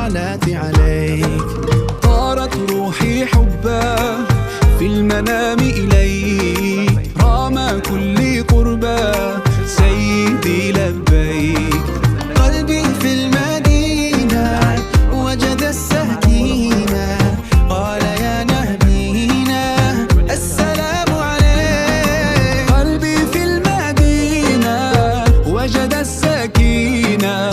الصلاة عليك. طارت روحي حبا في المنام إليك، رام كل قربا سيدي لبيك. قلبي في المدينة وجد السكينة، قال يا نبينا السلام عليك. قلبي في المدينة وجد السكينة،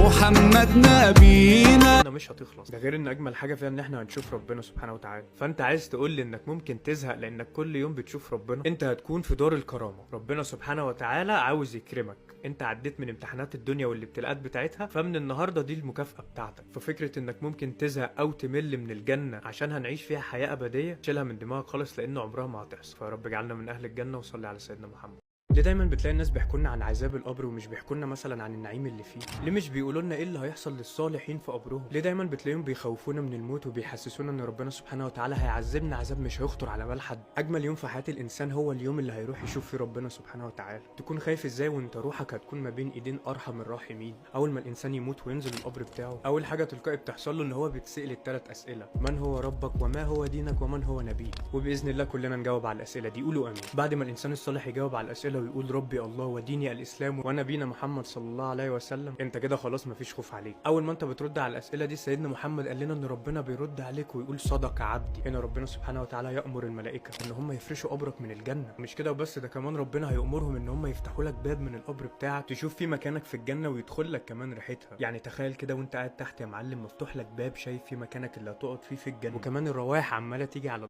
محمد نبينا. مش هتخلص. ده غير ان اجمل حاجة فيها ان احنا هنشوف ربنا سبحانه وتعالى. فانت عايز تقول لي انك ممكن تزهق لانك كل يوم بتشوف ربنا؟ انت هتكون في دار الكرامة، ربنا سبحانه وتعالى عاوز يكرمك. انت عديت من امتحانات الدنيا والابتلاءات بتاعتها، فمن النهارده دي المكافأة بتاعتك. ففكرة انك ممكن تزهق او تمل من الجنة عشان هنعيش فيها حياة ابدية، شيلها من دماغك خالص لان عمرها ما هتحصل. فيا رب اجعلنا من اهل الجنة وصلي على سيدنا محمد. ليه دايما بتلاقي الناس بيحكوا لنا عن عذاب القبر ومش بيحكوا لنا مثلا عن النعيم اللي فيه؟ ليه مش بيقولوا لنا ايه اللي هيحصل للصالحين في قبرهم؟ ليه دايما بتلاقيهم بيخوفونا من الموت وبيحسسونا ان ربنا سبحانه وتعالى هيعذبنا عذاب مش هيخطر على بال حد؟ اجمل يوم في حياة الانسان هو اليوم اللي هيروح يشوف فيه ربنا سبحانه وتعالى. تكون خايف ازاي وانت روحك هتكون ما بين ايدين ارحم الراحمين؟ اول ما الانسان يموت وينزل القبر بتاعه، اول حاجة تلقائي بتحصل له ان هو بيتسال الثلاث اسئلة: من هو ربك، وما هو دينك، ومن هو نبيك. وباذن الله كلنا نجاوب على الاسئلة دي، قولوا امين. بعد ما الانسان الصالح يجاوب على الاسئلة ويقول ربي الله وديني الاسلام ونبينا محمد صلى الله عليه وسلم، انت كده خلاص مفيش خوف عليك. اول ما انت بترد على الاسئلة دي، سيدنا محمد قال لنا ان ربنا بيرد عليك ويقول صدق عبدي. هنا ربنا سبحانه وتعالى يامر الملائكة ان هم يفرشوا قبرك من الجنة. مش كده وبس، ده كمان ربنا هيامرهم ان هم يفتحوا لك باب من القبر بتاعك تشوف فيه مكانك في الجنة ويدخل لك كمان ريحتها. يعني تخيل كده وانت قاعد تحت يا معلم، مفتوح لك باب شايف فيه مكانك اللي هتقعد فيه في الجنة، وكمان الروائح عماله تيجي على